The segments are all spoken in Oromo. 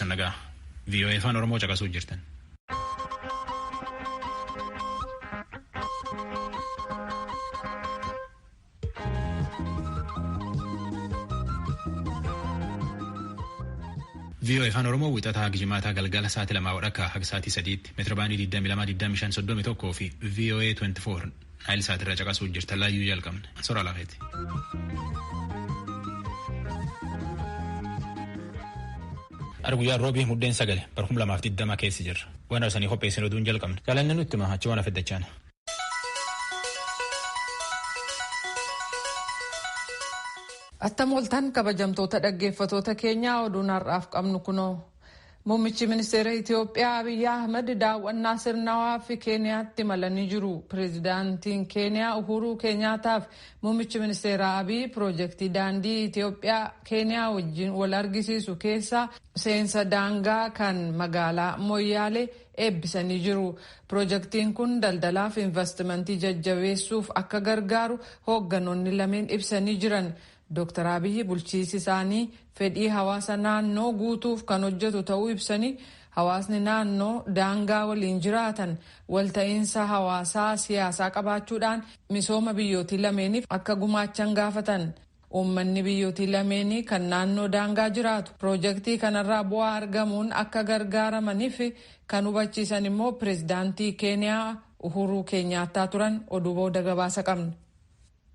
Nagaa VOA Afaan Oromoo caqasuu jirtan. VOA Afaan Oromoo wixataa gijimaataa galgala sa'aatii 2 walakkaa haga sa'aatii 3tti meetira baandii 22 25 31 fi VOA 24 naayil sa'aatirra caqasuu jirtan laayyuu jalqabne sora lafeeti. Ar guyyaan roobii muddeen 9 bara 2020 keessa jirra. Waan arsanii qopheessin oduun jalqabne. Jaalanni nutti hima achi waan afeddachaan. Attam ooltan kabajamtoota dhaggeeffatoota keenyaa oduun har'aaf qabnu kunoo. Muummichi ministeera Itiyoophiyaa Abiyyi Ahmed daawwannaa sirnawaa fi Keeniyaatti imalanii jiru. Pireezidaantiin Keeniyaa Uhuruu Keenyaataaf muummichi ministeera Abiyyi piroojeektii daandii Itiyoophiyaa Keeniyaa wajjin wal argisiisu keessaa seensa daangaa kan magaalaa Moyyaalee eebbisanii jiru. Piroojeektiin kun daldalaaf investimentii jajjabeessuuf akka gargaaru hoogganoonni lameen ibsanii jiran. Dooktar Abiyyi bulchiinsi isaanii fedhii hawaasa naannoo guutuuf kan hojjetu ta'uu ibsanii hawaasni naannoo daangaa waliin jiraatan walta'iinsa hawaasaa siyaasaa qabaachuudhaan misooma biyyootii lameeniif akka gumaachan gaafatan. Uummanni biyyootii lameenii kan naannoo daangaa jiraatu piroojeektii kanarraa bu'aa argamuun akka gargaaramaniif kan hubachiisan immoo pireezidaantii Keeniyaa Uhuruu Keenyaattaa turan oduu booda gabaasa qabna.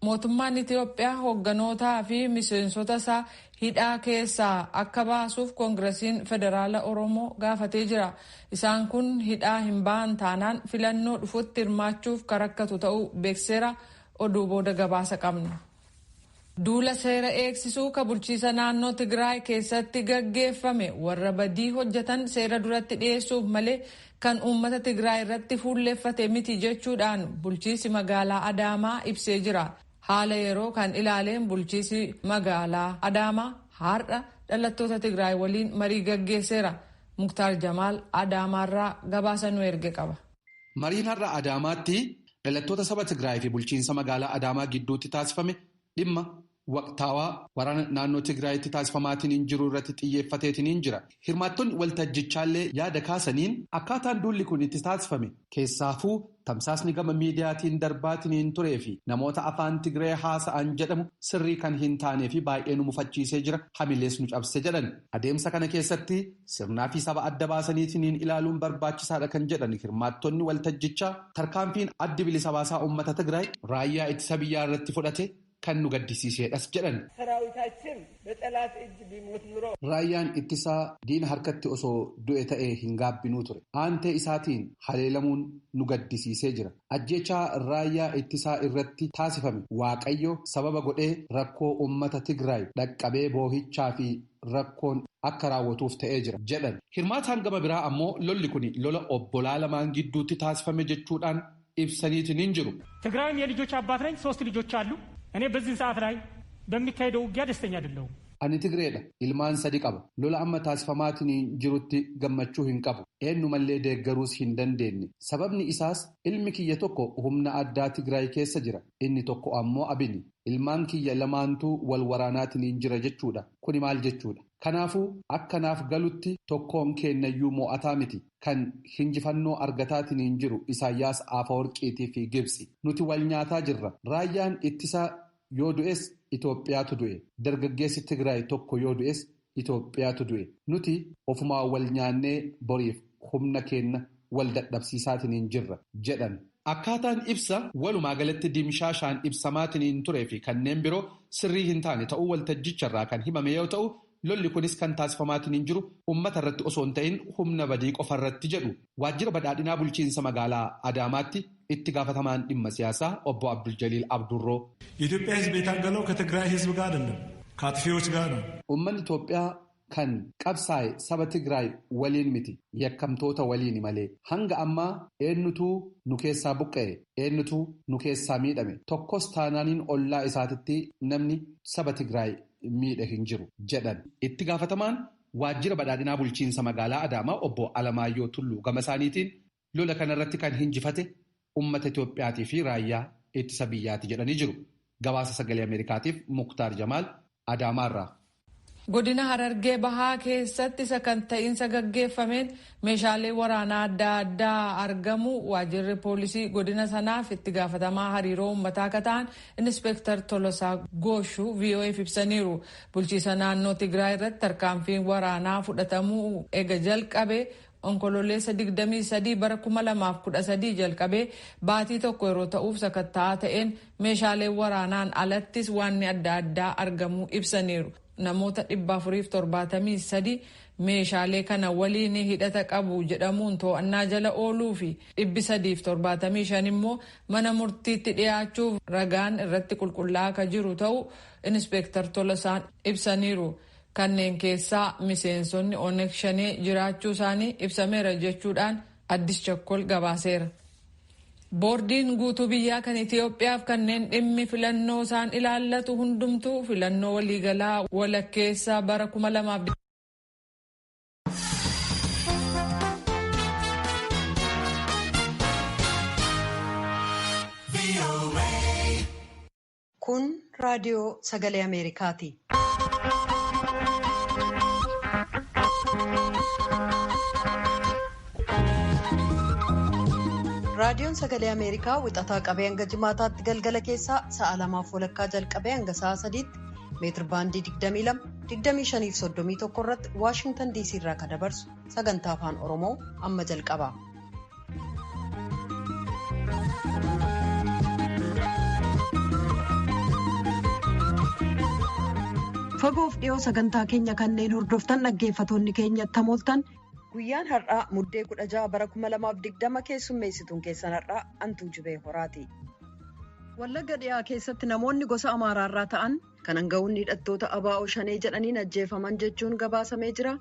Mootummaan Itiyoophiyaa hoogganootaa fi miseensota isaa hidhaa keessaa akka baasuuf koongiresiin federaala Oromoo gaafatee jira. Isaan kun hidhaa hin ba'an taanaan filannoo dhufutti hirmaachuuf kan rakkatu ta'uu beekseera. Oduu booda gabaasa qabna. Duula seera eegsisuu ka bulchiisa naannoo Tigraay keessatti gaggeeffame warra badii hojjetan seera duratti dhiyeessuuf malee kan uummata Tigraay irratti fuulleeffate miti jechuudhaan bulchiisi magaalaa Adaamaa ibsee jira. Haala yeroo kan ilaaleen bulchiisi magaalaa Adaamaa har'a dhalattoota Tigraay waliin marii gaggeesseera. Muktaar Jamaal Adaamaarraa gabaasa nu erge qaba. Mariin har'a Adaamaatti dhalattoota saba Tigraay fi bulchiinsa magaalaa Adaamaa gidduutti taasifame dhimma waqtaawaa waraana naannoo Tigraayitti taasifamaatiin jiru irratti xiyyeeffateetiin jira. Hirmaattonni waltajjichaallee yaada kaasaniin akkaataan duulli kun itti taasifame keessaafuu tamsaasni gama miidiyaatiin darbaatiin turee fi namoota afaan Tigree haasa'an jedhamu sirrii kan hin taanee fi baay'ee nu mufachiisee jira hamilees nu cabse jedhan. Adeemsa kana keessatti sirnaa fi saba adda baasaniitiin ilaaluun barbaachisaadha kan jedhan hirmaattonni waltajjichaa tarkaanfiin addi bilisa baasaa uummata Tigraay raayyaa ittisa biyyaa irratti fudhate. Kan nu gaddisiisedhas jedhan. Raayyaan ittisaa diina harkatti osoo du'e ta'ee hin gaabbinuu ture. Aantee isaatiin haleelamuun nu gaddisiisee jira. Ajjechaa raayyaa ittisaa irratti taasifame Waaqayyo sababa godhee rakkoo uummata Tigraay dhaqqabee boohichaa fi rakkoon akka raawwatuuf ta'ee jira jedhan. Hirmaataan gama biraa ammoo lolli kun lola obbolaa lamaan gidduutti taasifame jechuudhaan ibsaniitiin hin jiru. ትግራይም የልጆች አባት ነኝ። 3 ልጆች አሉ። እኔ በዚህ ሰዓት ላይ በሚካሄደው ውጊያ ደስተኛ አይደለሁም። Ani Tigreedha. Ilmaan 3 qaba. Lola amma taasifamaatiin jirutti gammachuu hin qabu. Eenyumallee deeggaruus hin dandeenye. Sababni isaas ilmi kiyya tokko humna addaa Tigraay keessa jira. Inni tokko ammoo abini. Ilmaan kiyya lamaantuu wal waraanaatiin jira jechuudha. Kuni maal jechuudha? Kanaafuu akkanaaf galutti tokkoon keenyayyuu mo'ataa miti. Kan hinjifannoo argataatiin jiru Isaayyaas Afawarqiitii fi Gibsi. Nuti wal nyaataa jirra. Raayyaan ittisa yoo du'es Itoophiyaatu du'e. Dargaggeessi Tigraay tokko yoo du'es Itoophiyaatu du'e. Nuti ofumaa wal nyaannee boriif humna keenya wal dadhabsiisaatiin jirra jedhan. Akkaataan ibsa walumaa galatti dimshaashaan ibsamaatiin turee fi kanneen biroo sirrii hin taane ta'uu waltajjicharraa kan himame yoo ta'u, lolli kunis kan taasifamaatiin hin jiru uummata irratti osoo hin ta'in humna badii qofa irratti jedhu. Waajjira badhaadhinaa bulchiinsa magaalaa Adaamaatti itti gaafatamaan dhimma siyaasaa obbo Abdul Jaliil Abdurroo. የኢትዮጵያ ሕዝብ የታገለው ከትግራይ ሕዝብ ጋር አይደለም ከአጥፊዎች ጋር ነው። Uummanni Itoophiyaa kan qabsaa'e saba Tigraay waliin miti yakkamtoota waliin malee hanga ammaa eenyutu nu keessaa buqqa'e eenyutu nu keessaa miidhame tokkos taanaaniin ollaa isaatitti namni saba Tigraay miidhe hin jiru jedhan. Itti gaafatamaan waajjira badhaadhinaa bulchiinsa magaalaa Adaamaa obbo Alamaayyoo Tulluu gama isaaniitiin lola kanarratti kan hinjifate Uummata Itoophiyaatii fi raayyaa ittisa biyyaati jedhanii jiru. Gabaasa sagalee Ameerikaatiif Muktaar Jamaal Adaamaarraa. Godina Harargee Bahaa keessatti sakanta'iinsa gaggeeffameen meeshaalee waraanaa adda addaa argamu waajjirri poolisii godina sanaaf itti gaafatamaa hariiroo uummataa akka ta'an Inspektar Tolosaa Gooshuu VOAf ibsaniiru. Bulchiisa naannoo Tigraay irratti tarkaanfiin waraanaa fudhatamuu ega jalqabe Onkololeessa 23 bara 2013 jalqabee baatii tokko yeroo ta'uuf sakatta'aa ta'een meeshaalee waraanaan alattis waanni adda addaa argamuu ibsaniiru. Namoota 473 meeshaalee kana waliin hidhata qabu jedhamuun to'annaa jala ooluu fi 375 immoo mana murtiitti dhiyaachuuf ragaan irratti qulqullaa'aa akka jiru ta'uu Inspektar Tolasaan ibsaniiru. Kanneen keessaa miseensonni Oneg Shanee jiraachuu isaanii ibsameera jechuudhaan Addis Chakkol gabaaseera. Boordiin guutuu biyyaa kan Itiyoophiyaaf kanneen dhimmi filannoo isaan ilaallatu hundumtuu filannoo waliigalaa walakkeessaa bara 2020. Kun raadiyoo sagalee Ameerikaati. Raadiyoon sagalee Ameerikaa wixataa qabee hanga jimaataatti galgala keessaa sa'a 2:30 jalqabee hanga sa'a 3tti meetir baandii 22, 25 fi 31 irratti Waashingtan DC irraa kan dabarsu sagantaa afaan Oromoo amma jalqaba. Fagoof dhiyoo sagantaa keenya kanneen hordoftan dhaggeeffatoonni keenya tamooltan. Guyyaan har'aa muddee 16 bara 2020 keessummeessituun keessan har'aa Antuu Jibee Horaati. Wallagga dhiyaa keessatti namoonni gosa Amaaraarraa ta'an kan hanga'uun hidhattoota ABO Shanee jedhaniin ajjeefaman jechuun gabaasamee jira.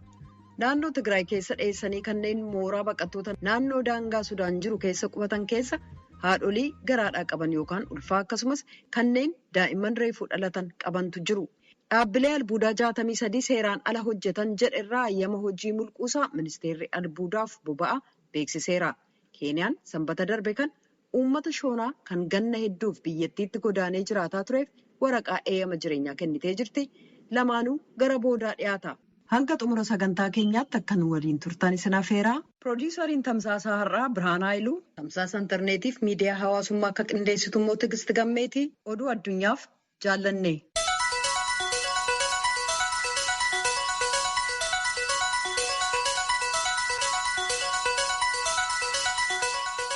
Naannoo Tigraay keessa dheessanii kanneen mooraa baqattoota naannoo daangaa Sudaan jiru keessa qubatan keessa haadholii garaadhaa qaban yookaan ulfaa akkasumas kanneen daa'imman reefuu dhalatan qabantu jiru. Dhaabbilee albuudaa 63 seeraan ala hojjetan jedhe irraa hayyama hojii mulquusaa ministeerri albuudaaf boba'a beeksiseera. Keeniyaan sanbata darbe kan uummata shoonaa kan ganna hedduuf biyyattiitti godaanee jiraataa tureef waraqaa eeyyama jireenyaa kennitee jirti. Lamaanuu gara boodaa dhiyaata. Hanga xumura sagantaa keenyaatti akka nu waliin turtan isin afeeraa. Piroodiisariin Tamsaasaa har'aa Birhaan Haayiluu. Tamsaasa intarneetiif miidiyaa hawaasummaa akka qindeessitu immoo Tigist Gammeetii. Oduu addunyaaf jaallanne.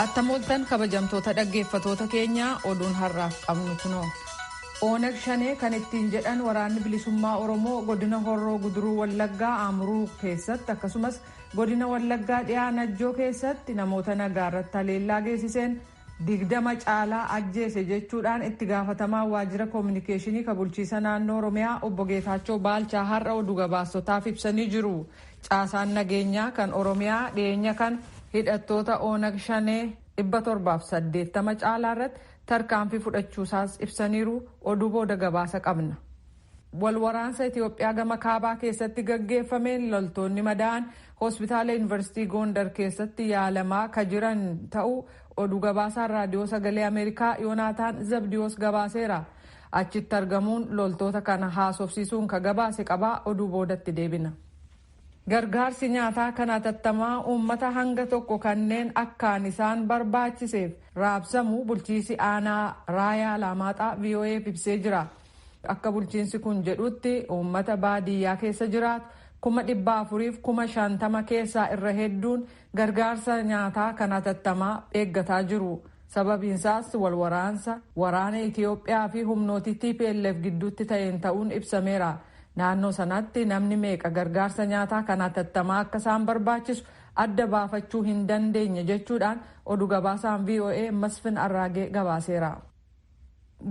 Attamooltan kabajamtoota dhaggeeffatoota keenyaa oduun har'aaf qabnu kunoo. Oonag Shanee kan ittiin jedhan waraanni bilisummaa Oromoo godina Horroo Guduruu Wallaggaa Amuruu keessatti akkasumas godina Wallaggaa dhiyaa Najjoo keessatti namoota nagaa irratti haleellaa geessiseen 20 caalaa ajjeese jechuudhaan itti gaafatamaa waajjira koominikeeshinii kan bulchiisa naannoo Oromiyaa obbo Geetaachoo Baalchaa har'a oduu gabaasotaaf ibsanii jiru. Caasaan nageenyaa kan Oromiyaa dhiyeenya kan hidhattoota Oonag Shanee 780 caalaa irratti tarkaanfii fudhachuusaas ibsaniiru. Oduu booda gabaasa qabna. Walwaraansa Itiyoophiyaa gama kaabaa keessatti gaggeeffameen loltoonni madaa'an hospitaala Yuunivarsiitii Gondar keessatti yaalamaa ka jiran ta'uu oduu gabaasaan raadiyoo sagalee Ameerikaa Yoonaataan Zabdiyoos gabaaseera. Achitti argamuun loltoota kana haasofsiisuun ka gabaase qabaa. Oduu boodatti deebina. Gargaarsi nyaataa kan hatattamaa uummata hanga tokko kanneen akkaan isaan barbaachiseef raabsamu bulchiisi aanaa Raayaa Alaamaaxaa VOAf ibsee jira. Akka bulchiinsi kun jedhutti uummata baadiyyaa keessa jiraatu 450,000 keessaa irra hedduun gargaarsa nyaataa kan hatattamaa eeggataa jiru. Sababiinsaas walwaraansa waraana Itiyoophiyaa fi humnooti TPLF gidduutti ta'een ta'uun ibsameera. Naannoo sanatti namni meeqa gargaarsa nyaataa kan hatattamaa akka isaan barbaachisu adda baafachuu hin dandeenye jechuudhaan oduu gabaasaan VOA Masfin Arraagee gabaaseera.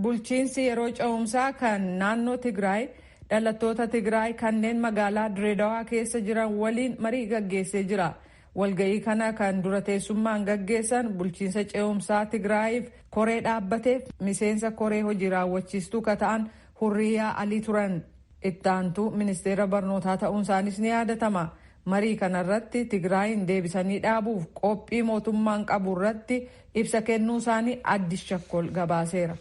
Bulchiinsi yeroo ce'umsaa kan naannoo Tigraay dhalattoota Tigraay kanneen magaalaa Direedawaa keessa jiran waliin marii gaggeessee jira. Walga'ii kana kan dura teessummaan gaggeessan bulchiinsa ce'umsaa Tigraayiif koree dhaabbateef miseensa koree hojii raawwachiistuu ka ta'an Hurriyaa Alii turan. Itti aantuu ministeera barnootaa ta'uun isaanis ni yaadatama. Marii kanarratti Tigraayin deebisanii dhaabuuf qophii mootummaan qabu irratti ibsa kennuu isaanii Addis Shakkol gabaaseera.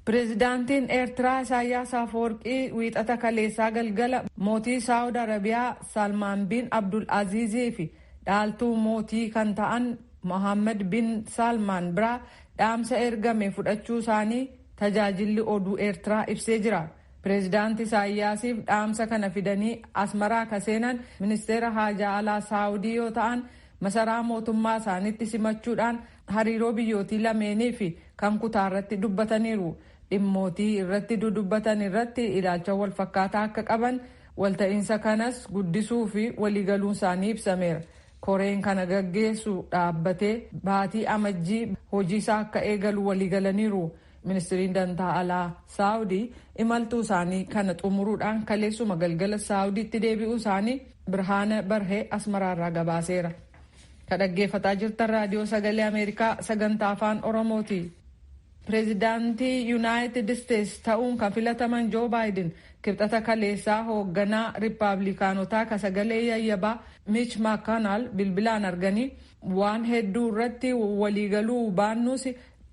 Pireezidaantiin Eertiraa Isaayyaas Afawarqii wiixata kaleessaa galgala mootii Saawud Arabiyaa Salmaan bin Abdul Aziizii fi dhaaltuu mootii kan ta'an Mohaammed bin Salmaan biraa dhaamsa ergame fudhachuu isaanii tajaajilli oduu Eertiraa ibsee jira. Pireezidaanti Isaayyaasiif dhaamsa kana fidanii Asmaraa ka seenan ministeera haajaa alaa Saawudii yoo ta'an, masaraa mootummaa isaaniitti simachuudhaan hariiroo biyyootii lameenii fi kan kutaa irratti dubbataniiru. Dhimmootii irratti dudubbatan irratti ilaalcha walfakkaataa akka qaban, walta'iinsa kanas guddisuu fi waliigaluun isaanii ibsameera. Koreen kana gaggeessu dhaabbatee baatii Amajjii hojiisaa akka eegalu waliigalaniiru. Ministiriin dantaa alaa Saawudii imaltuu isaanii kana xumuruudhaan kaleessuma galgala Saawudiitti deebi'uu isaanii Birhaana Barhee Asmaraarraa gabaaseera. Ka dhaggeeffataa jirtan Raadiyoo Sagalee Ameerikaa sagantaa Afaan Oromooti. Pireezidaantii Yuunaayitid Isteets ta'uun kan filataman Joo Baayiden Kibxata kaleessaa hoogganaa Riippaabilikaanotaa ka sagalee yayyabaa Mich Maakaanaal bilbilaan arganii, waan hedduu irratti waliigaluu baannus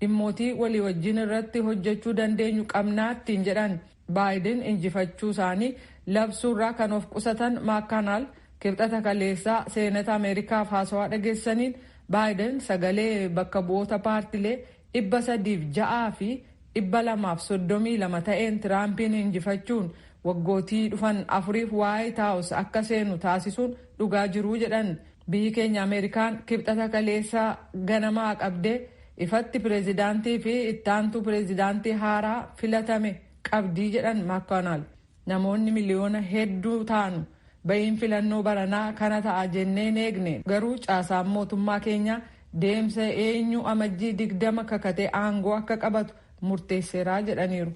dhimmootii walii wajjin irratti hojjechuu dandeenyu qabnaattiin jedhan. Baayiden injifachuu isaanii labsuurraa kan of qusatan Maakaanaal Kibxata kaleessaa Seenata Ameerikaaf haasawaa dhageessaniin, Baayiden sagalee bakka bu'oota paartilee 306 fi 232 ta'een Tiraampiin injifachuun waggootii dhufan 4f Waayit Haawus akka seenu taasisuun dhugaa jiruu jedhan. Biyyi keenya Ameerikaan Kibxata kaleessaa ganamaa qabdee ifatti pireezidaantii fi ittaantuu pireezidaantii haaraa filatame qabdii jedhan Maakkaanaal. Namoonni miliyoona hedduu ta'an ba'iin filannoo baranaa kana ta'a jennee eegne, garuu caasaan mootummaa keenya deemsa eenyu Amajjii 20 kakatee aangoo akka qabatu murteesseeraa jedhaniiru.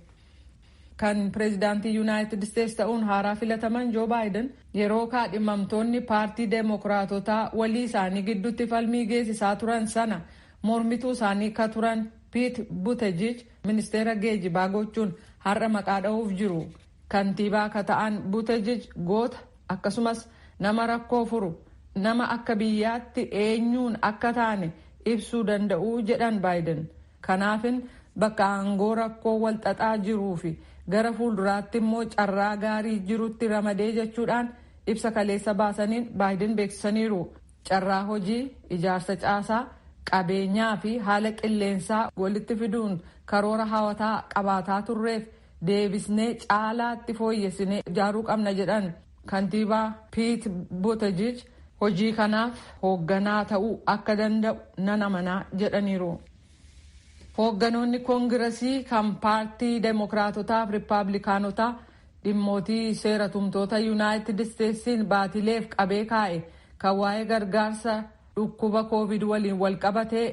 Kan pireezidaantii Yuunaayitid Isteets ta'uun haaraa filataman Joo Baayiden yeroo kaadhimamtoonni paartii Deemokiraatotaa walii isaanii gidduutti falmii geessisaa turan sana, mormituu isaanii ka turan Piit Butejij ministeera geejibaa gochuun har'a maqaa dha'uuf jiru. Kantiibaa ka ta'an Butejij goota, akkasumas nama rakkoo furu, nama akka biyyaatti eenyuun akka taane ibsuu danda'u jedhan Baayiden. Kanaafin bakka aangoo rakkoo walxaxaa jiruu fi gara fuulduraatti immoo carraa gaarii jirutti ramadee jechuudhaan ibsa kaleessa baasaniin Baayiden beeksisaniiru. Carraa hojii, ijaarsa caasaa, qabeenyaa fi haala qilleensaa walitti fiduun karoora hawataa qabaataa turreef deebisnee caalaatti fooyyessinee ijaaruu qabna jedhan. Kantiibaa Piit Butejij hojii kanaaf hoogganaa ta'uu akka danda'u nan amanaa jedhaniiru. Hoogganoonni koongirasii kan paartii Deemokiraatotaa fi Riippaabilikaanotaa dhimmootii seera tumtoota Yuunaayitid Isteetsiin baatileef qabee kaa'e kan waa'ee gargaarsa dhukkuba Koovid waliin walqabatee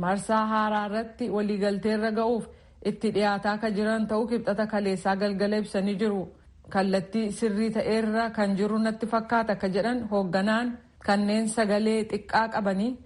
marsaa haaraa irratti waliigalteerra ga'uuf itti dhiyaataa kan jiran ta'uu Kibxata kaleessaa galgala ibsanii jiru. Kallattii sirrii ta'eerra kan jiru natti fakkaata akka jedhan hoogganaan kanneen sagalee xiqqaa qabanii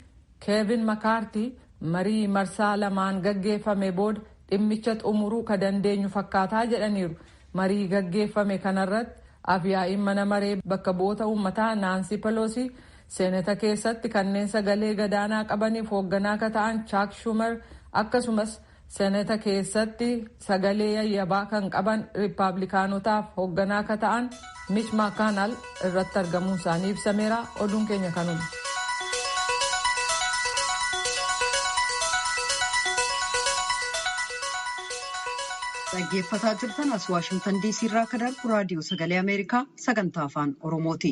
Keevin Makaartii, marii marsaa lamaan gaggeeffame booda dhimmicha xumuruu ka dandeenyu fakkaataa jedhaniiru. Marii gaggeeffame kanarratti afyaa'iin mana maree bakka bu'oota uummataa Naansi Peloosii, seenata keessatti kanneen sagalee gadaanaa qabaniif hoogganaa ka ta'an Chaak Shumer, akkasumas seenata keessatti sagalee yayyabaa kan qaban Riippaabilikaanotaaf hoogganaa ka ta'an Mich Maakaanaal irratti argamuun isaanii ibsameera. Oduun keenya kanuma. Dhaggeeffataa jirtan as Waashingtan Diisii irraa kan darbu Raadiyoo Sagalee Ameerikaa sagantaa Afaan Oromooti.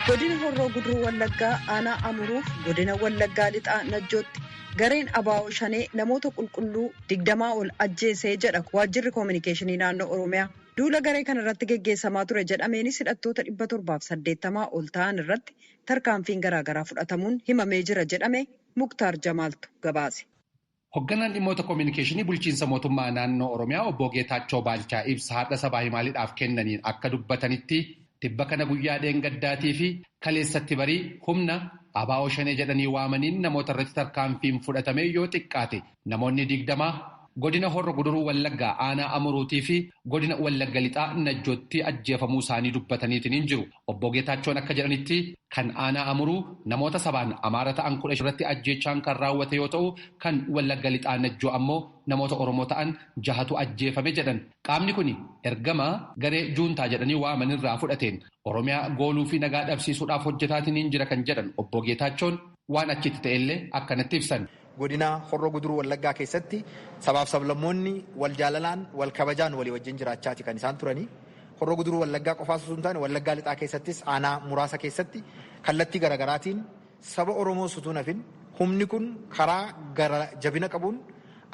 Godina Horroo Guduruu Wallaggaa aanaa Amuruuf godina Wallaggaa Lixaa Najjootti gareen Abaa'oo Shanee namoota qulqulluu 20 ol ajjeesee jedha waajjirri koominikeeshinii naannoo Oromiyaa. Duula garee kana irratti geggeessamaa ture jedhameenis hidhattoota 780 ol ta'an irratti tarkaanfiin garaagaraa fudhatamuun himamee jira jedhame. Muktaar Jamaaltu gabaase. Hoogganaan dhimmoota koominikeeshinii bulchiinsa mootummaa naannoo Oromiyaa obbo Geetaachoo Baalchaa ibsa haadha sabaa himaaliidhaaf kennaniin akka dubbatanitti, tibba kana guyyaa dheengaddaatii fi kaleessatti barii humna Abaa'oo Shanee jedhanii waamaniin namoota irratti tarkaanfiin fudhatame yoo xiqqaate namoonni 20 godina Horro Guduruu Wallaggaa aanaa Amuruutii fi godina Wallagga Lixaa Najjootti ajjeefamuu isaanii dubbataniitiin jiru. Obbo Geetaachoon akka jedhanitti kan aanaa Amuruu namoota sabaan Amaara ta'an 10 irratti ajjeechaan kan raawwate yoo ta'u, kan Wallagga Lixaa Najjoo ammoo namoota Oromoo ta'an 6tu ajjeefame jedhan. Qaamni kun ergama garee juuntaa jedhanii waamanirraa fudhateen Oromiyaa gooluu fi nagaa dhabsiisuudhaaf hojjetaatiin jira kan jedhan Obbo Geetaachoon waan achitti ta'ellee akkanatti ibsan. Godina Horroo Guduruu Wallaggaa keessatti sabaaf sablammoonni wal jaalalaan wal kabajaan walii wajjin jiraachaati kan isaan turanii. Horroo Guduruu Wallaggaa qofaas osoo hin taane Wallaggaa Lixaa keessattis aanaa muraasa keessatti kallattii garaagaraatiin saba Oromoo osoo hin hafin humni kun karaa gara jabina qabuun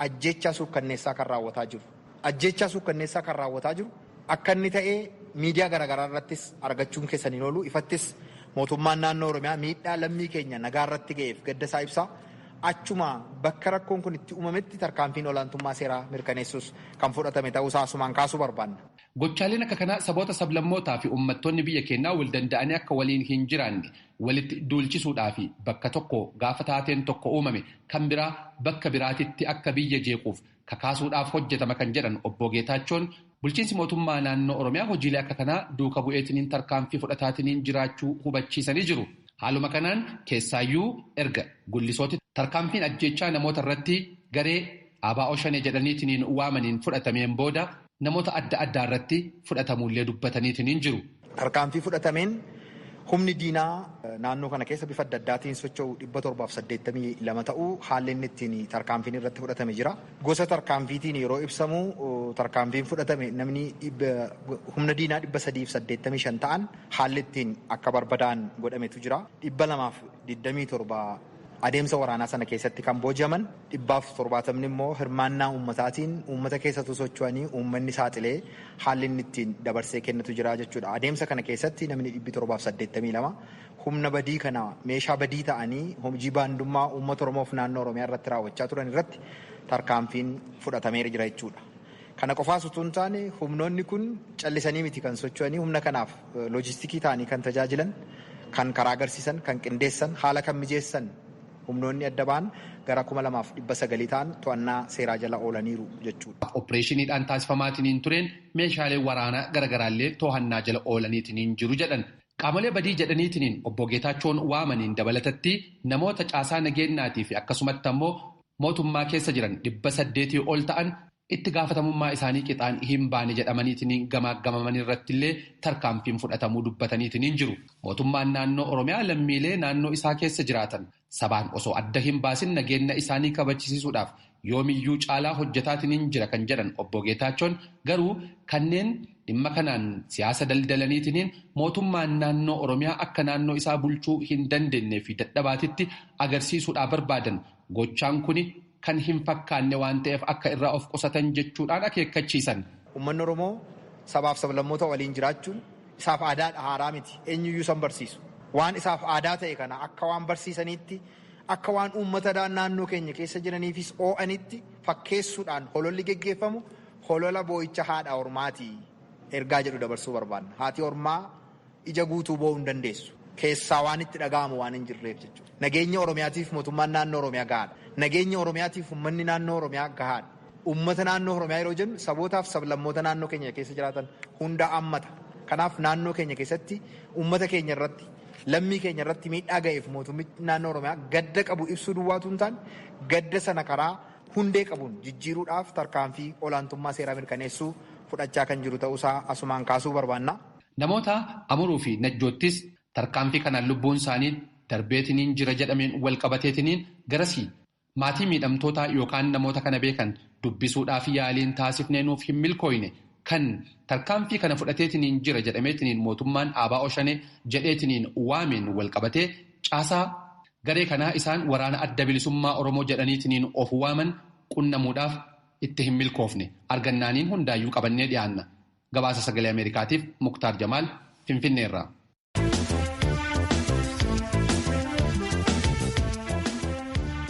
ajjeechaa suukkanneessaa kan raawwataa jiru. Ajjeechaa suukkanneessaa kan raawwataa jiru akka inni ta'ee miidiyaa garaagaraa irrattis argachuun keessan hin oolu. Ifattis mootummaan naannoo Oromiyaa miidhaa lammii keenya nagaa irratti ga'eef gadda isaa ibsaa. Achuma bakka rakkoon kun itti uumametti tarkaanfiin olaantummaa seeraa mirkaneessus kan fudhatame ta'uusaa asumaan kaasuu barbaanna. Gochaaleen akka kanaa saboota sablammootaa fi uummattoonni biyya keenyaa wal danda'anii akka waliin hin jiraanne walitti duulchisuudhaa fi bakka tokko gaafa taateen tokko uumame kan biraa bakka biraatitti akka biyya jeequuf kakaasuudhaaf hojjetama kan jedhan Obbo Geetaachoon bulchiinsi mootummaa naannoo Oromiyaa hojiilee akka kanaa duuka bu'eetiniin tarkaanfii fudhataatiniin jiraachuu hubachiisanii jiru. Haaluma kanaan keessaayyuu erga gullisooti tarkaanfiin ajjeechaa namoota irratti garee ABO Shanee jedhaniitiniin waamaniin fudhatameen booda namoota adda addaa irratti fudhatamuullee dubbataniitiniin jiru. Tarkaanfii fudhatameen humni diinaa naannoo kana keessa bifa adda addaatiin socho'u 782 ta'uu haalli inni ittiin tarkaanfiin irratti fudhatame jira. Gosa tarkaanfiitiin yeroo ibsamu tarkaanfiin fudhatame namni humna diinaa 385 ta'an haalli ittiin akka barbadaa'an godhametu jira. 227 adeemsa waraanaa sana keessatti kan booji'aman 170 immoo hirmaannaa uummataatiin uummata keessattuu socho'anii uummanni saaxilee haalli inni ittiin dabarsee kennitu jira jechuudha. Adeemsa kana keessatti namni 782 humna badii kana meeshaa badii ta'anii hojii baandummaa uummata Oromoof naannoo Oromiyaa irratti raawwachaa turan irratti tarkaanfiin fudhatameera jira jechuudha. Kana qofaas utuu hin taane humnoonni kun callisanii miti kan socho'anii humna kanaaf loojistikii ta'anii kan tajaajilan, kan karaa agarsiisan, kan qindeessan, haala kan mijeessan humnoonni adda ba'an gara 2900 ta'an to'annaa seeraa jala oolaniiru jechuudha. Opereeshiniidhaan taasifamaatiniin tureen meeshaalee waraanaa garaagaraallee to'annaa jala oolaniitiniin jiru jedhan. Qaamolee badii jedhaniitiniin Obbo Geetaachoon waamaniin dabalatatti namoota caasaa nageenyaatii fi akkasumatti ammoo mootummaa keessa jiran 800 ol ta'an itti gaafatamummaa isaanii qixaan hin baane jedhamaniitiniin gamaaggamamanii irrattillee tarkaanfiin fudhatamuu dubbataniitiniin jiru. Mootummaan naannoo Oromiyaa lammiilee naannoo isaa keessa jiraatan sabaan osoo adda hin baasin nageenya isaanii kabachisiisuudhaaf yoomiyyuu caalaa hojjetaatiniin jira kan jedhan Obbo Geetaachoon garuu kanneen dhimma kanaan siyaasa daldalaniitiniin mootummaan naannoo Oromiyaa akka naannoo isaa bulchuu hin dandeenye fi dadhabaatitti agarsiisuudhaaf barbaadan gochaan kuni kan hin fakkaanne waan ta'eef akka irraa of qusatan jechuudhaan akeekkachiisan. Uummanni Oromoo sabaaf sablammoota waliin jiraachuun isaaf aadaadha haaraa miti eenyuyyuu san barsiisu. Waan isaaf aadaa ta'e kana akka waan barsiisaniitti akka waan uummata naannoo keenya keessa jiraniifis oo'anitti fakkeessuudhaan hololli geggeeffamu holola boo'icha haadha ormaati ergaa jedhu dabarsuu barbaanna. Haati ormaa ija guutuu boo'uu hin dandeessu. Keessaa waan itti dhaga'amu waan hin jirreef jechuudha. Nageenya Oromiyaatiif mootummaan naannoo Oromiyaa gahaadha. Nageenya Oromiyaatiif uummanni naannoo Oromiyaa gahaadha. Uummata naannoo Oromiyaa yeroo jennu sabootaaf sablammoota naannoo keenya keessa jiraatan hunda hammata. Kanaaf naannoo keenya keessatti uummata keenya irratti lammii keenya irratti miidhaa ga'eef mootummichi naannoo Oromiyaa gadda qabu ibsuu duwwaatu hin taane gadda sana karaa hundee qabuun jijjiiruudhaaf tarkaanfii olaantummaa seeraa mirkaneessuu fudhachaa kan jiru ta'uusaa asumaan kaasuu barbaanna. Namoota Amuruu fi Najjoottis tarkaanfii kanaan lubbuun isaanii darbeetiniin jira jedhameen walqabateetiniin garasii maatii miidhamtootaa yookaan namoota kana beekan dubbisuudhaaf yaaliin taasifnee nuuf hin milkooyne kan tarkaanfii kana fudhateetiniin jira jedhameetiniin mootummaan ABO Shanee jedheetiniin waameen walqabatee caasaa garee kanaa isaan waraana adda bilisummaa Oromoo jedhaniitiniin of waaman qunnamuudhaaf itti hin milkoofne argannaaniin hundaayyuu qabannee dhiyaanna. Gabaasa sagalee Ameerikaatiif Muktaar Jamaal Finfinneerraa.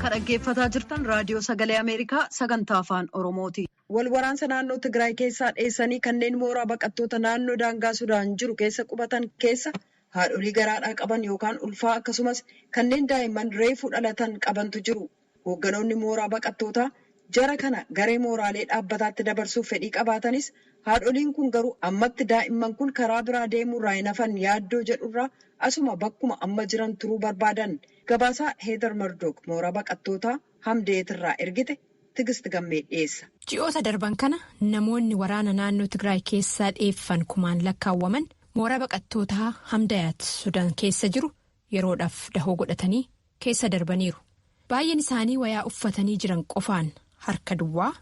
Kan dhaggeeffataa jirtan raadiyoo sagalee Ameerikaa sagantaa afaan Oromooti. Wal waraansa naannoo Tigraay keessaa dheessanii kanneen mooraa baqattoota naannoo daangaa Sudaan jiru keessa qubatan keessa haadholii garaadhaa qaban yookaan ulfaa akkasumas kanneen daa'imman reefuu dhalatan qabantu jiru. Hoogganoonni mooraa baqattootaa Jara kana garee mooraalee dhaabbataatti dabarsuuf fedhii qabaatanis haadholiin kun garuu ammatti daa'imman kun karaa biraa deemuurraa hin hafan yaaddoo jedhurraa asuma bakkuma amma jiran turuu barbaadan. Gabaasaa Heedar Mardook mooraa baqattootaa Hamdeetirraa ergite Tigist Gammee dhiyeessa. Ji'oota darban kana namoonni waraana naannoo Tigraay keessaa dheeffan kumaan lakkaawwaman mooraa baqattootaa Hamdayaat Sudaan keessa jiru yeroodhaaf dahoo godhatanii keessa darbaniiru. Baay'een isaanii wayaa uffatanii jiran qofaan harka duwwaa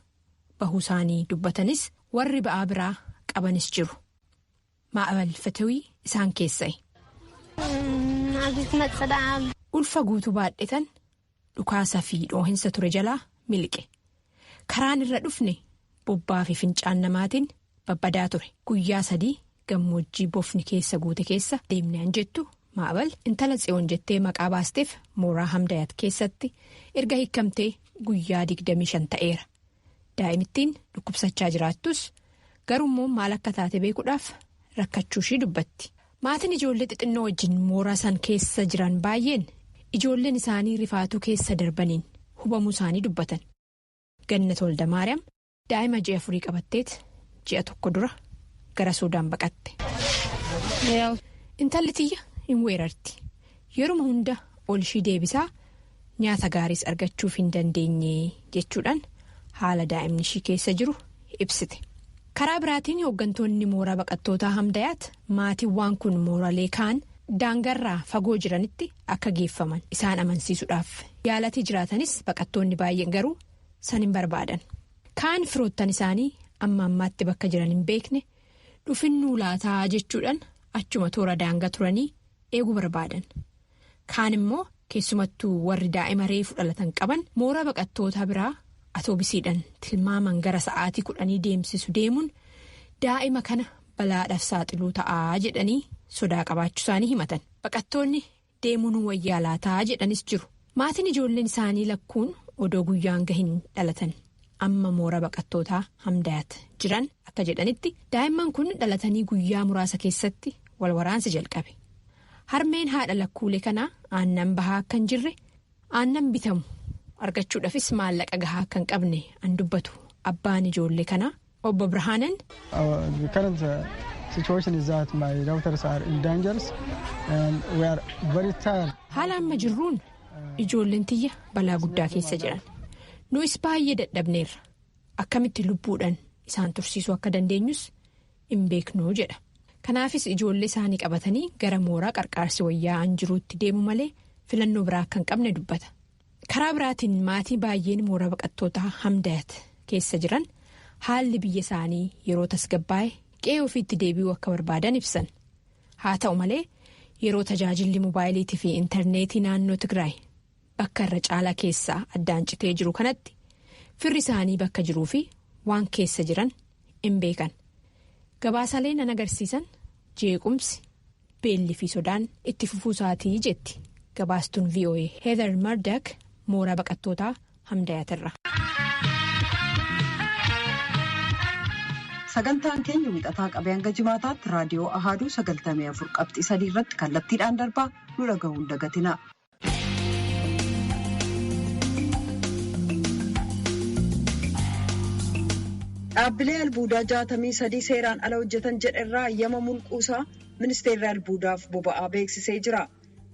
bahuu isaanii dubbatanis warri ba'aa biraa qabanis jiru. Maa'abal Fatawii isaan keessa'e. Ulfa guutuu baadhetan dhukaasa fi dhoohinsa ture jalaa miliqe. Karaan irra dhufne bobbaa fi fincaan namaatiin babbadaa ture. Guyyaa 3 gammoojjii bofni keessa guute keessa deemnaan jettu Maa'abal intala Tsiyoon jettee maqaa baasteef mooraa Hamdayaat keessatti erga hiikamtee guyyaa 25 ta'eera. Daa'imittiin dhukkubsachaa jiraattus garuummoo maal akka taate beekuudhaaf rakkachuu ishii dubbatti. Maatiin ijoollee xixinnoo wajjin mooraa san keessa jiran baay'een ijoolleen isaanii rifaatuu keessa darbaniin hubamuu isaanii dubbatan. Gannat Waldamaariyaam daa'ima ji'a 4 qabatteet ji'a 1 dura gara Suudaan baqatte. Intalli tiyya hin weerarti. Yeruma hunda ol ishii deebisaa nyaata gaariis argachuuf hin dandeenye jechuudhaan haala daa'imni ishii keessa jiru ibsite. Karaa biraatiin hooggantoonni mooraa baqattootaa Hamdayaat maatiiwwan kun mooraalee kaan daangarraa fagoo jiranitti akka geeffaman isaan amansiisuudhaaf yaalatii jiraatanis baqattoonni baay'een garuu san hin barbaadan. Kaan firoottan isaanii amma ammaatti bakka jiran hin beekne dhufinnuu laataa jechuudhaan achuma toora daangaa turanii eeguu barbaadan. Kaan immoo keessumattuu warri daa'ima reefu dhalatan qaban mooraa baqattoota biraa atoobisiidhaan tilmaaman gara sa'aatii 10 deemsisu deemuun daa'ima kana balaadhaaf saaxiluu ta'aa jedhanii sodaa qabaachuu isaanii himatan. Baqattoonni deemuun wayyaa laataa jedhanis jiru. Maatiin ijoolleen isaanii lakkuun odoo guyyaan gahin dhalatan amma mooraa baqattootaa Hamdayaat jiran akka jedhanitti daa'imman kun dhalatanii guyyaa muraasa keessatti wal waraansi jalqabe. Harmeen haadha lakkuulee kanaa aannan bahaa akka hin jirre aannan bitamu argachuudhaafis maallaqa gahaa akka hin qabne an dubbatu abbaan ijoollee kanaa obbo Birhaanan. Haala amma jirruun ijoolleen tiyya balaa guddaa keessa jiran. Nuus baay'ee dadhabneerra. Akkamitti lubbuudhaan isaan tursiisuu akka dandeenyus hin beeknu jedha. Kanaafis ijoollee isaanii qabatanii gara mooraa qarqaarsi wayyaa'an jiruutti deemu malee filannoo biraa akka hin qabne dubbata. Karaa biraatiin maatii baay'een mooraa baqattoota Hamdayaat keessa jiran haalli biyya isaanii yeroo tasgabbaa'e qe'ee ofiitti deebi'uu akka barbaadan ibsan. Haa ta'u malee yeroo tajaajilli moobaayiliitii fi intarneetii naannoo Tigraay bakka irra caalaa keessaa addaan citee jiru kanatti firri isaanii bakka jiruu fi waan keessa jiran hin beekan. Gabaasaleen an agarsiisan jeequmsi beelli fi sodaan itti fufuu isaatii jetti gabaastuun VOA Heather Murdock mooraa baqattootaa Hamdayaatirra. Sagantaan keenya wixataa qabee hanga jimaataatti raadiyoo Ahaaduu 94.3 irratti kallattiidhaan darbaa nu dhaga'uun dagatina. Dhaabbilee albuudaa 63 seeraan ala hojjetan jedherraa hayyama mulquusaa ministeerri albuudaaf boba'aa beeksisee jira.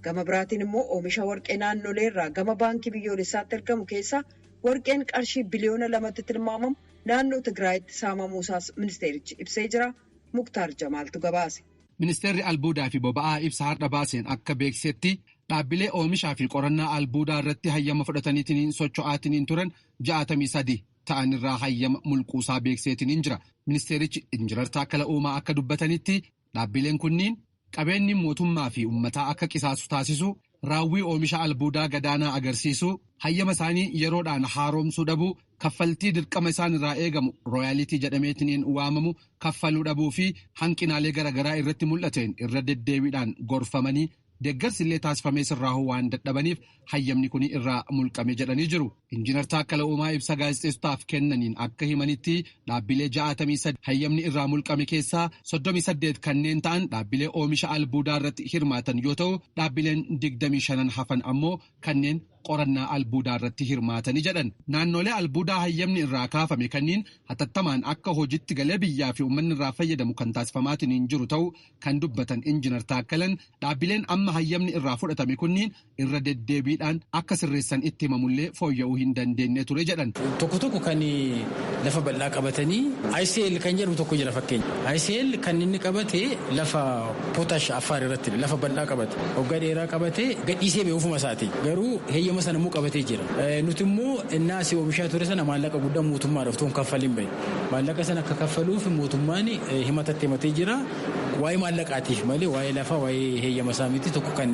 Gama biraatiin immoo oomisha warqee naannoleerraa gama baankii biyyoolessaatti ergamu keessaa warqeen qarshii biliyoona 2tti tilmaamamu naannoo Tigraayitti saamamuusaas ministeerichi ibsee jira. Muktaar Jamaaltu gabaase. Ministeerri albuudaa fi boba'aa ibsa har'a baaseen akka beeksisetti dhaabbilee oomishaa fi qorannaa albuudaa irratti hayyama fudhataniitiin socho'aatiniin turan 63 ta'an irraa hayyama mulquusaa beekseetiniin jira. Ministeerichi Injinar Taakkala Uumaa akka dubbatanitti dhaabbileen kunniin qabeenyi mootummaa fi uummataa akka qisaasu taasisu, raawwii oomisha albuudaa gadaanaa agarsiisu, hayyama isaanii yeroodhaan haaromsuu dhabuu, kaffaltii dirqama isaan irraa eegamu rooyaalitii jedhameetiniin waamamu kaffaluu dhabuu fi hanqinaalee garaagaraa irratti mul'ateen irra deddeebiidhaan gorfamanii deeggarsi illee taasifamee sirraahuu waan dadhabaniif hayyamni kun irraa mulqame jedhanii jiru. Injiinar Taakkala Uumaa ibsa gaazexeessotaaf kennaniin akka himanitti dhaabbilee 63 hayyamni irraa mulqame keessaa 38 kanneen ta'an dhaabbilee oomisha albuudaa irratti hirmaatan yoo ta'u, dhaabbileen 25 hafan ammoo kanneen qorannaa albuudaa irratti hirmaatanii jedhan. Naannolee albuudaa hayyamni irraa kaafame kanneen hatattamaan akka hojiitti galee biyyaa fi uummanni irraa fayyadamu kan taasifamaatiin hin jiru ta'uu kan dubbatan Injiinar Taakkalan, dhaabbileen amma hayyamni irraa fudhatame kunniin irra deddeebiidhaan akka sirreessan itti himamullee fooyya'uu hin dandeenye ture jedhan. Tokko tokko kan lafa bal'aa qabatanii ICL kan jedhamu tokko jira fakkeenya. ICL kan inni qabate lafa potash Affaar irratti lafa bal'aa qabate, waggaa dheeraa qabate, gadhiisee ba'e ofuma isaati. Garuu heeyyama sana immoo qabatee jira. Nuti immoo innaa asii oomishaa ture sana maallaqa guddaa mootummaadhaaf otoo hin kaffaliin bahe. Maallaqa sana akka kaffaluuf mootummaan himatatti himatee jira. Waa'ee maallaqaatiif malee waa'ee lafaa, waa'ee heeyyama isaa miti. Tokko kan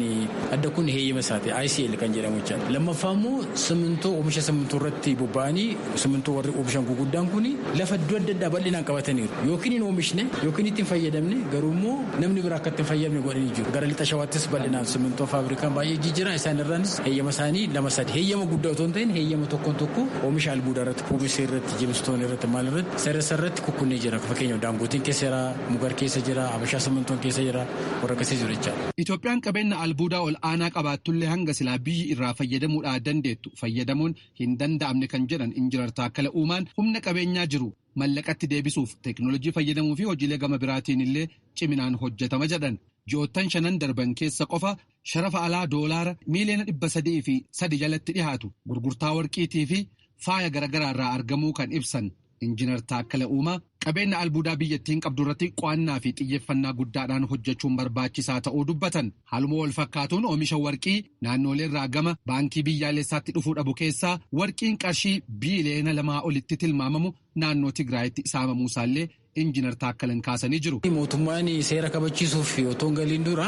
adda kun heeyyama isaati ICL kan jedhamu jechaadha. Lammaffaa immoo simintoo, oomisha simintoo irratti bobba'anii simintoo warri oomishan guguddaan kun lafa iddoo adda addaa bal'inaan qabataniiru. Yookiin hin oomishne yookiin itti hin fayyadamne, garuu immoo namni biraa akka itti hin fayyadamne godhanii jiru. Gara lixa Shawaattis bal'inaan simintoo faabrikaan baay'ee jijjiira. Isaan irraanis heeyyama isaanii lama sadi, heeyyama guddaa otoo hin ta'in heeyyama tokkoon tokko oomisha albuudaa irratti, puumisee irratti, jimstoon irratti, maal irratti sarara irratti kukkunnee jira. Fakkeenyaaf Daangootiin keessa jira, Mugar keessa jira, Habashaa simintoon keessa jira, warra akkasii jiru jechaadha. Itoophiyaan qabeenya albuudaa ol aanaa qabaattullee hanga silaa biyyi irraa fayyadamuudhaa dandeettu fayyadamuun hin danda'amne kan jedhan Injiinar Taakkala Uumaan, humna qabeenyaa jiru mallaqatti deebisuuf teeknoolojii fayyadamuu fi hojiilee gama biraatiin illee ciminaan hojjetama jedhan. Ji'oottan shanan darban keessa qofa sharafa alaa $303 million jalatti dhihaatu gurgurtaa warqiitii fi faaya garaagaraa irraa argamuu kan ibsan Injiinar Taakkala Uumaa, qabeenya albuudaa biyyattiin qabdu irratti qo'annaa fi xiyyeeffannaa guddaadhaan hojjechuun barbaachisaa ta'uu dubbatan. Haaluma wal fakkaatuun oomisha warqii naannolee irraa gama baankii biyyaalessaatti dhufuu dhabu keessaa warqiin qarshii 2 biiliyoona olitti tilmaamamu naannoo Tigraayitti saamamuu isaallee Injiinar Taakkalan kaasanii jiru. Mootummaan seera kabachiisuuf otoo hin galiin dura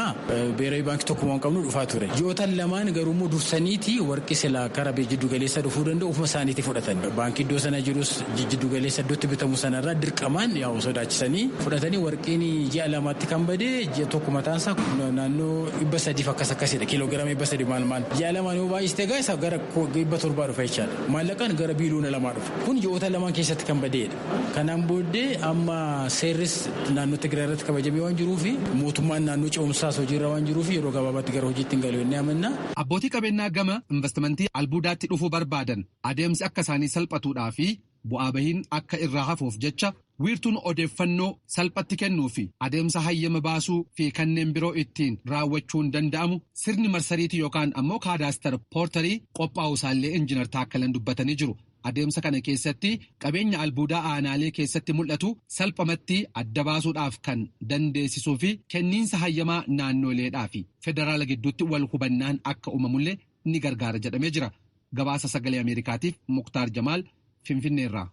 beeraayi baankii tokkuma hin qabnu dhufaa ture. Ji'ootan lamaan garuu immoo dursaniiti warqi silaa karaa jiddu galeessa dhufuu danda'u ofuma isaaniitii fudhatan. Baankii iddoo sana jirus jiddu galeessa iddootti bitamu sanarraa dirqamaan yaa'u sodaachisanii fudhatanii. Warqiin ji'a lamaatti kan bade ji'a tokko mataansaa naannoo 300 akkas akkasidha. Kiiloogiraama 300 maal maal. Ji'a lamaan yoo baay'iste egaa isa gara 700 dhufa jechaadha. Maallaqaan gara 2 biiliyoona dhufa. Kun ji'oota lamaan keessatti kan badeedha. Kanaan booddee amma seerris naannoo Tigraay irratti kabajamee waan jiruuf, mootummaan naannoo ce'umsaas hojiirra waan jiruuf, yeroo gabaabaatti gara hojiitti hin galu inni amanna. Abbootii qabeenyaa gama investimentii albuudaatti dhufuu barbaadan adeemsi akka isaanii salphatuudhaa fi bu'aa bahiin akka irraa hafuuf jecha wiirtuun odeeffannoo salphatti kennuu fi adeemsa hayyama baasuu fi kanneen biroo ittiin raawwachuun danda'amu sirni marsariitii yookaan ammoo cadaster portal qophaa'u isaallee Injiinar Taakkalan dubbatanii jiru. Adeemsa kana keessatti qabeenya albuudaa aanaalee keessatti mul'atu salphamatti adda baasuudhaaf kan dandeessisuu fi kenniinsa hayyamaa naannoleedhaa fi federaala gidduutti wal hubannaan akka uumamullee ni gargaara jedhamee jira. Gabaasa Sagalee Ameerikaatiif Muktaar Jamaal Finfinneerraa.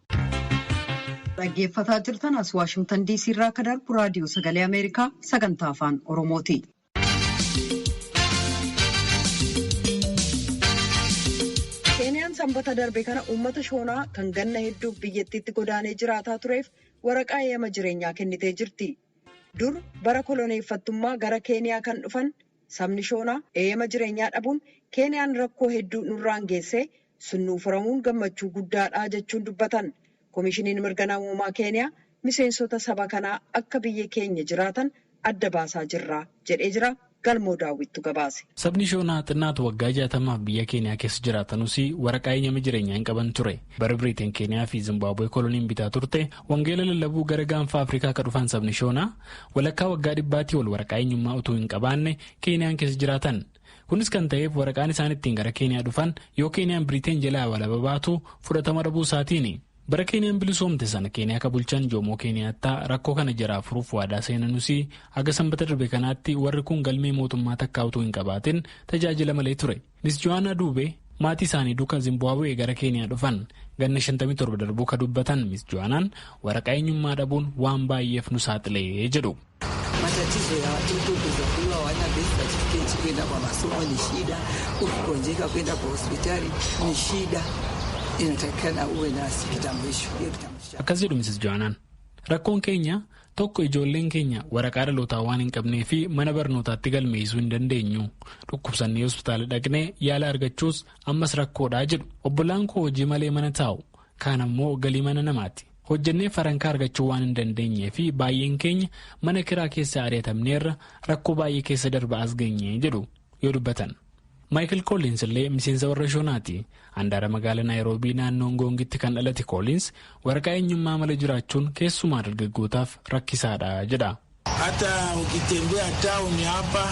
Dhaggeeffataa jirtan as Waashingtan DC irraa akka darbu Raadiyoo Sagalee Ameerikaa sagantaa Afaan Oromooti. Keeniyaan Sanbata darbe kana uummata Shoonaa kan ganna hedduuf biyyattiitti godaanee jiraataa tureef waraqaa eeyyama jireenyaa kennitee jirti. Dur bara koloneeffattummaa gara Keeniyaa kan dhufan sabni Shoonaa eeyyama jireenyaa dhabuun Keeniyaan rakkoo hedduu nurraan geessee sunnuu furamuun gammachuu guddaadha jechuun dubbatan. Koomishiniin mirga namoomaa Keeniyaa miseensota saba kanaa akka biyya keenya jiraatan adda baasaa jirra jedhee jira. Galmoo Daawwittu gabaase. Sabni Shoonaa xinnaatu waggaa 60f biyya Keeniyaa keessa jiraatanus waraqaa eeyyama jireenyaa hin qaban ture. Bara Biriiteen Keeniyaa fi Zimbaabuwee koloniin bitaa turte wangeela lallabuu gara gaanfa Afrikaa akka dhufan sabni Shoonaa walakkaa waggaa dhibbaatii ol waraqaa eenyummaa utuu hin qabaanne Keeniyaan keessa jiraatan. Kunis kan ta'eef waraqaan isaan ittiin gara Keeniyaa dhufan yoo Keeniyaan Biriiteen jalaa walaba baatu fudhatama dhabuu isaatiini. Bara Keeniyaan bilisoomte sana Keeniyaa ka bulchan Joomoo Keeniyaattaa rakkoo kana jaraa furuuf waadaa seenanus, haga Sanbata darbe kanaatti warri kun galmee mootummaa takkaa utuu hin qabaatin tajaajila malee ture. Miss Johaanaa Duubee maatii isaanii duuka Zimbaabuwee gara Keeniyaa dhufan. Ganna 57 darbuu ka dubbatan Miss Johaanaan, waraqaa eenyummaa dhabuun waan baay'eef nu saaxilee jedhu. Matatizo ya watoto kuzaliwa hawana birth certificate, kwenda kwa masomo ni shida, ukigonjeka kwenda kwa hospitali ni shida. Inatakikana uwe na kitambulisho. Hiyo kitambulisho. Akkas jedhu Mrs. Johaanaan. Rakkoon keenya Tokko ijoolleen keenya waraqaa dhalootaa waan hin qabnee fi mana barnootaatti galmeessuu hin dandeenyu. Dhukkubsannee hospitaala dhaqnee yaala argachuus ammas rakkoodhaa jedhu. Obbolaan koo hojii malee mana taa'u. Kaan ammoo galii mana namaati. Hojjennee farankaa argachuu waan hin dandeenyee fi baay'een keenya mana kiraa keessa ari'atamneerra rakkoo baay'ee keessa darba as geenye jedhu yoo dubbatan. Maayikil Kooliins illee miseensa warra Shoonaati. Handaara magaalaa Naayiroobii naannoo Ngoongitti kan dhalate Kooliins waraqaa eenyummaa malee jiraachuun keessumaa dargaggootaaf rakkisaadha jedha. Hata ukitembea town hapa